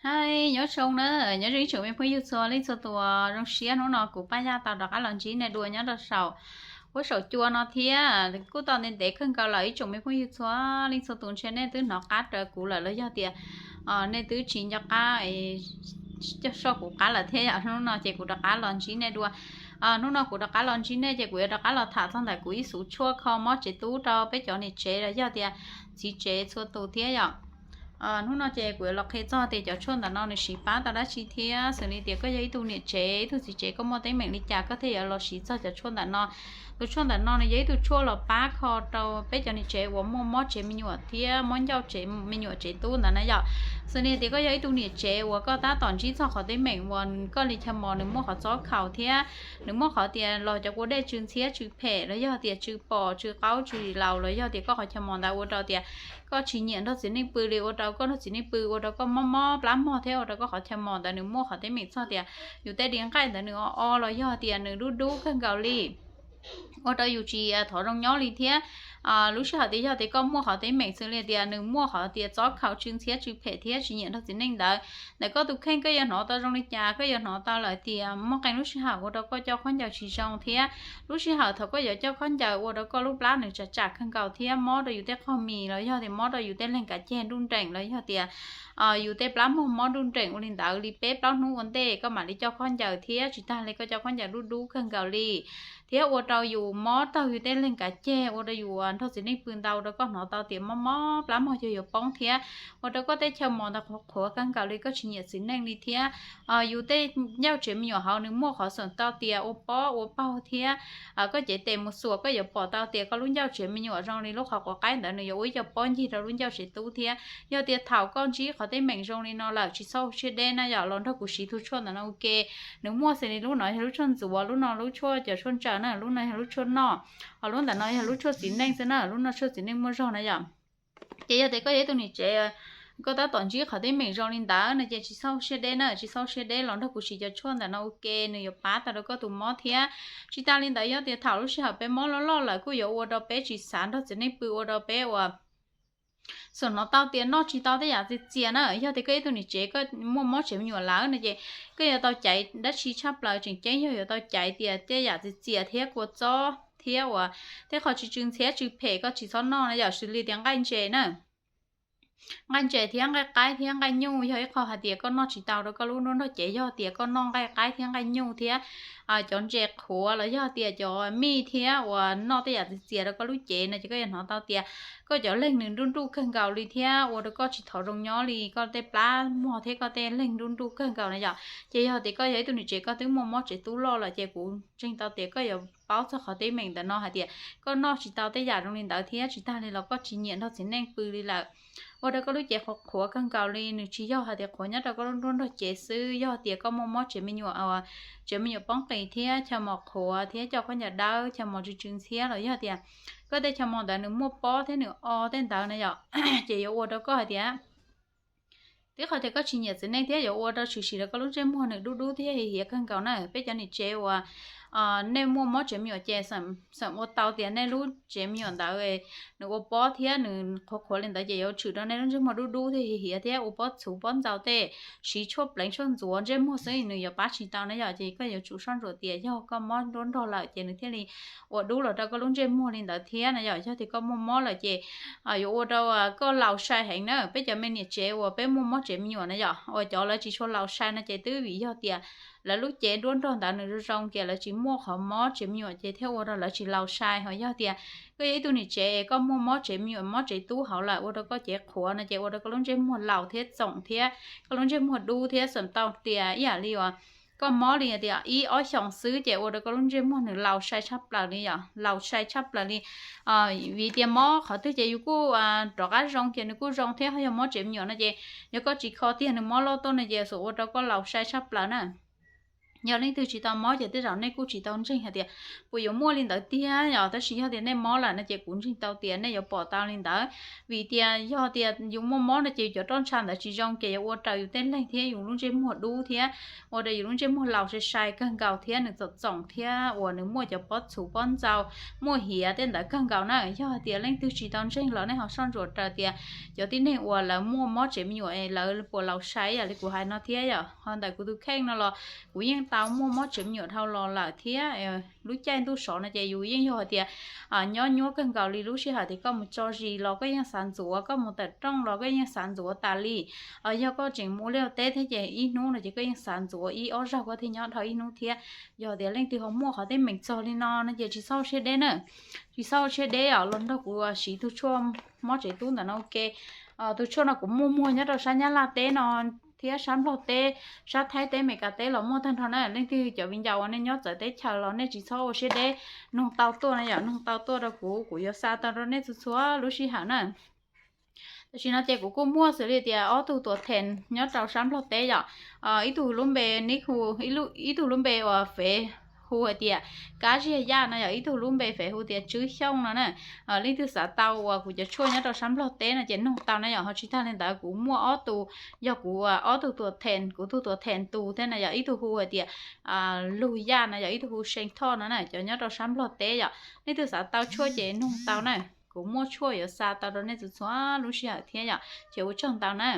Hais nyob zoo na, nyob zoo ib tsoom me phooj ywg txhua leej txhua tus, zoo siab hnub no kuv Paj Yaj tau rov qab los ntsib nej dua nyob rau saum huab saum cua no thiab. Kuj tau ntev ntev kawg nkaus lawm ib tsoom me phooj ywg txhua leej txhua tus, ntshe nej twb hnov qab raws kuv lawm los yog tias nej twb tsis nco qab coj soj kuv qab lawm thiab yom. Hnub no ces kuv rov qab los ntsib nej dua. Hnub no kuv rov qab los ntsib nej ces kuv yuav rov qab los tham txog ntawm kuv ib xuv tshuaj kho mob tsev tub rau peb cov niam tsev los yog tias txiv tsev txhua tus thiab yom. Hnub no ces kuv yuav los qhia txog tias cov tshuaj ntawm no nws siv pab tau dab tsi thiab xws li tias koj yog ib tug niam tsev ib tug txiv tsev koj muaj teeb meem li cas koj thiaj yuav los siv txog cov tshuaj ntawm no. Tus tshuaj ntawm no nws yog ib tug tshuaj los pab kho rau peb cov niam tsev uas muaj mob tsev me nyuam thiab mob ncauj tsev me nyuam tsev tub ntawd na yom. Xws li tias koj yog ib tug niam tsev uas koj tab tom ntsib txog qhov teeb meem uas koj li chaw mos nws muaj qhov txob khaus thiab nws muaj qhov tias los cov kua dej tsw ntxhiab tsw phem los yog tias tsw pom tsw qaub tsw laus los yog tias koj qhov chaw mos ntawd ua rau tias koj tsis nyiam nrog txiv neej pw li ua rau koj nrog txiv neej pw ua rau koj mob mob plab mog thiab ua rau koj qhov chaw mos ntawd nws muaj qhov teeb meem txog tias yus tej di nqaij ntawd nws o o los yog tias nws dub dub kawg nkaus li ua rau yus tsis thov zoo nyob li thiab. Lub sij hawm tias yog tias koj muaj qhov teeb meem xws li tias nws muaj qhov tias txob khaus tsw ntxhiab tsw phem thiab tsis nyiam nrog txiv neej ntawd, ntawm koj tus kheej koj yuav hnov tau zoo li cas, koj yuav hnov tau lawm tias muaj qee lub sij hawm ua rau koj coj khaub ncaws tsis zoo thiab lub sij hawm thaum koj yuav coj khaub ncaws ua rau koj lub plab nws tsam tsam kawg nkaus thiab mob rau yus tej qhov mis los yog tias mob rau yus tej leeg kav ceg nruj nreem los yog tias yus tej plab mog mob nruj nreem ua li ntawd li peb plaub hnub ua ntej koj mam li coj khaub ncaws thiab tsis tag li koj coj khaub ncaws dub dub kawg nkaus li thiab ua rau yus mob tawg yus tej leeg kav ceg ua rau yus nrog txiv neej pw ntau rau koj hnov tau tias mob mob plab mog cog yuav poob thiab ua rau koj tej chaw mos ntawd qhuav qhuav kawg nkaus li koj tsis nyiam txiv neej li thiab yus tej ncauj tsev me nyuam hauv nws muaj qhov xom tau tias ua pob ua paug thiab koj cev tes mus xuas koj yuav pom tau tias koj lub ncauj tsev me nyuam zoo li lub qhov quav qaib ntawd nws yuav ua ib co pob ncig rau lub ncauj tsev tub thiab. Yog tias thaum koj ntsib qhov teeb meem zoo li no lawm tsis txhob siab deb na yom, los nrog kuv siv tus tshuaj ntawm no ua ke. Nws muaj xws li lub no yog lub tshuaj ntxuav, lub no lub tshuaj cov tshuaj ntsaws na, lub no yog lub tshuaj noj, ho lub ntawm no yog lub tshuaj txiv neej xwb na, lub no tshuaj txiv neej muaj zog na yom. Ces yog tias koj yog ib tug niam tsev koj tab tom ntsib qhov teeb meem zoo li ntawd no ces tsis txhob siab deb na, tsis txhob siab deb los nrog kuv siv cov tshuaj ntawm no ua ke, nws yuav pab tau rau koj tus mob thiab. Tsis tas li ntawd yog tias thaum lub sij hawm peb mob loj loj lawm kuj yuav ua rau peb tsis xav nrog txiv neej pw ua rau peb uas xum hnov tau tias noj tsis tau tej yam txias txias na. Yog tias koj ib tug niam tsev koj muaj mob tsev me nyuam lawm no ces koj yuav tau caiv dab tsi tshaj plaws tseem ceeb yog yuav tau caiv tias tej yam txias txias thiab kua txob thiab uas tej qhov tsw tsw ntxhiab tsw phem koj tsis txhob noj na yom, xws li tias nqaij ntses na. Nqaij ntses thiab nqaij qaib thiab nqaij nyuj yog ib qho hais tias koj noj tsis tau rau koj lub nruab nrog cev, yog tias koj noj nqaij qaib thiab nqaij nyuj thiab cov ntses qhuav los yog tias cov mij thiab uas noj tej yam txias txias rau koj lub cev no ces koj yuav hnov tau tias koj cov leeg nws nruj nruj kawg nkaus li thiab ua rau koj tsis thov zoo nyob li, koj tej plab mog thiab koj tej leeg nruj nruj kawg nkaus na yom. Ces yog tias koj yog ib tug niam tsev koj twb muaj mob tsev tub loj lawm ces kuv ntseeg tau tias koj yuav paub txog qhov teeb meem ntawm no hais tias koj noj tsis tau tej yam zoo li ntawd thiab tsis tag li los koj tsis nyiam nrog txiv neej pw li lawm, ua rau koj lub cev qhuav qhuav kawg nkaus li. Nws tsis yog hais tias qhuav nyob rau koj lub nruab nrog cev xwb, yog tias koj muaj mob tsev me nyuam, tsev me nyuam poob qis thiab chaw mos qhuav thiab coj khaub ncaws dawb, chaw mos tsw tsw ntxhiab los yog tias koj tej chaw mos ntawd nws muaj pob thiab nws o tej ntawd na yom, ces yuav ua rau koj hais tias twb qhov tias koj tsis nyiam txiv neej thiab yuav ua rau tshwm sim rau koj lub ntsej muag nws dub dub thiab hiav hiav kawg nkaus na. Peb cov niam tsev uas nej muaj mob tsev me nyuam ces xeem ua tau tias nej lub tsev me nyuam ntawd nws ua pob thiab nws qhuav qhuav li ntawd ces yuav tshwm rau nej lub ntsej muag dub dub thiab hiav hiav thiab ua pob txhuv pob ntxaus tej, siv tshuaj pleev tshuaj ntxuav ntsej muag xwb nws yuav pab tsis tau na yom. Ces koj yuav tsum soj ntsuam tias yog koj mob nruab nrog lawm ces nws thiaj li ua dub los rau koj lub ntsej muag li ntawd thiab na yom. Yog tias koj muaj mob lawm ces yuav ua rau koj laus sai heev na. Peb cov me niam tsev uas peb muaj mob tsev me nyuam na yom, uas cov lawv tsis tshua laus sai no ces twb vim yog tias lawv lub cev nruab nrog ntawd nws zoo zoo ces lawv tsis muaj qhov mob tsev me nyuam ces thiaj ua rau lawv tsis laus sai. Ho yog tias koj yog ib tug niam tsev koj muaj mob tsev me nyuam mob tsev tub hauv lawm ua rau koj cev qhuav no ces ua rau koj lub ntsej muag laus thiab txoom thiab koj lub ntsej muag dub thiab xeem tau tias ib yam li uas koj mob li tias ib ob xyoos xwb ces ua rau koj lub ntsej muag nws laus sai tshaj plaws li yom, laus sai tshaj plaws li. Vim tias mob qhov twg ces yus kuj rov qab zoo ces nws kuj zoo thiab, ho yog mob tsev me nyuam no ces yog koj tsis kho tiag nws mob loj tuaj no ces xum ua rau koj laus sai tshaj plaws na. Yog leej twg tsis tau mob ces tej zaum nej kuj tsis tau ntseeg hais tias puas yuav muaj li ntawd tiag yom, tab sis yog tias nej mob lawm no ces kuv ntseeg tau tias nej yuav pom tau li ntawd. Vim tias yog tias yus muaj mob no ces yus cov roj ntsha ntawd tsis zoo ces yuav ua raws yus tej leeg thiab yus lub ntsej muag dub thiab ua rau yus lub ntsej muag laus sai sai kawg nkaus thiab nws txom txoom thiab uas nws muaj cov pob txhuv pob ntxau, muaj hiav tej ntawd kawg nkaus na. Yog hais tias leej twg tsis tau ntseeg los nej ho soj ntsuam raws tias cov tib neeg uas lawv muaj mob tsev me nyuam lawv puas laus sai yam li kuv hais no thiab yom. Ho ntawm kuv tus kheej no los kuv yeej tau muaj mob tsev me nyuam dhau los lawm thiab. Lub caij ntuj sov no ces yus yeej yog hais tias nyob nyuaj kawg nkaus li, lub sij hawm tias koj mus tso zis los koj yeej xav ntxuav, koj mus tawm rooj los koj yeej xav ntxuav tas li. Yog koj tseem mus ua liaj teb thiab ces ib hnub no ces koj yeej xav ntxuav ib ob zaug koj thiaj nyob dhau ib hnub thiab. Yog tias leej twg ho muaj qhov teeb meem txog li no no ces tsis txhob ua siab deb na, tsis txhob ua siab deb os, los nrog kuv siv tus tshuaj mob tsev tub ntawm no ua ke. Tus tshuaj no kuv muaj muag nyob rau sab Nyab Laj teb no thiab sab Nplog teb, sab Thaib teb, Meskas teb los muaj tag nrho na. Leej twg cov viv ncaus uas nej nyob txawv teb chaws los nej tsis txhob ua siab deb, noog tau tuaj na yom, noog tau tuaj rau kuv, kuv yuav xa tau rau nej txhua txhua lub sij hawm na. Tam sim no ces kuv kuj muaj xws li tias ob tug tuam theem nyob rau sab Nplog teb yom. Ib tug lub npe nick hu, ib tug lub npe uas fev hu hais tias Kab Ziag Yaj no yom, ib tug lub npe fev hu tias Tswb Xyooj no na. Leej twg xav tau uas kuv cov tshuaj nyob rau sab Nplog teb no ces noog tau na yom. Ho tsis tag li ntawd kuv muaj ob tug, yog kuv ob tug tuam theem, kuv tus tuam theem tus thiab na yom, ib tug hu hais tias Lug Yaj no yom, ib tug hu See Thoj no na, cov nyob rau sab Nplog teb yom. Leej twg xav tau tshuaj ces noog tau na, kuv muaj tshuaj yuav xa tau rau nej txhua txhua lub sij hawm thiab yom, ces ua tsaug ntau na.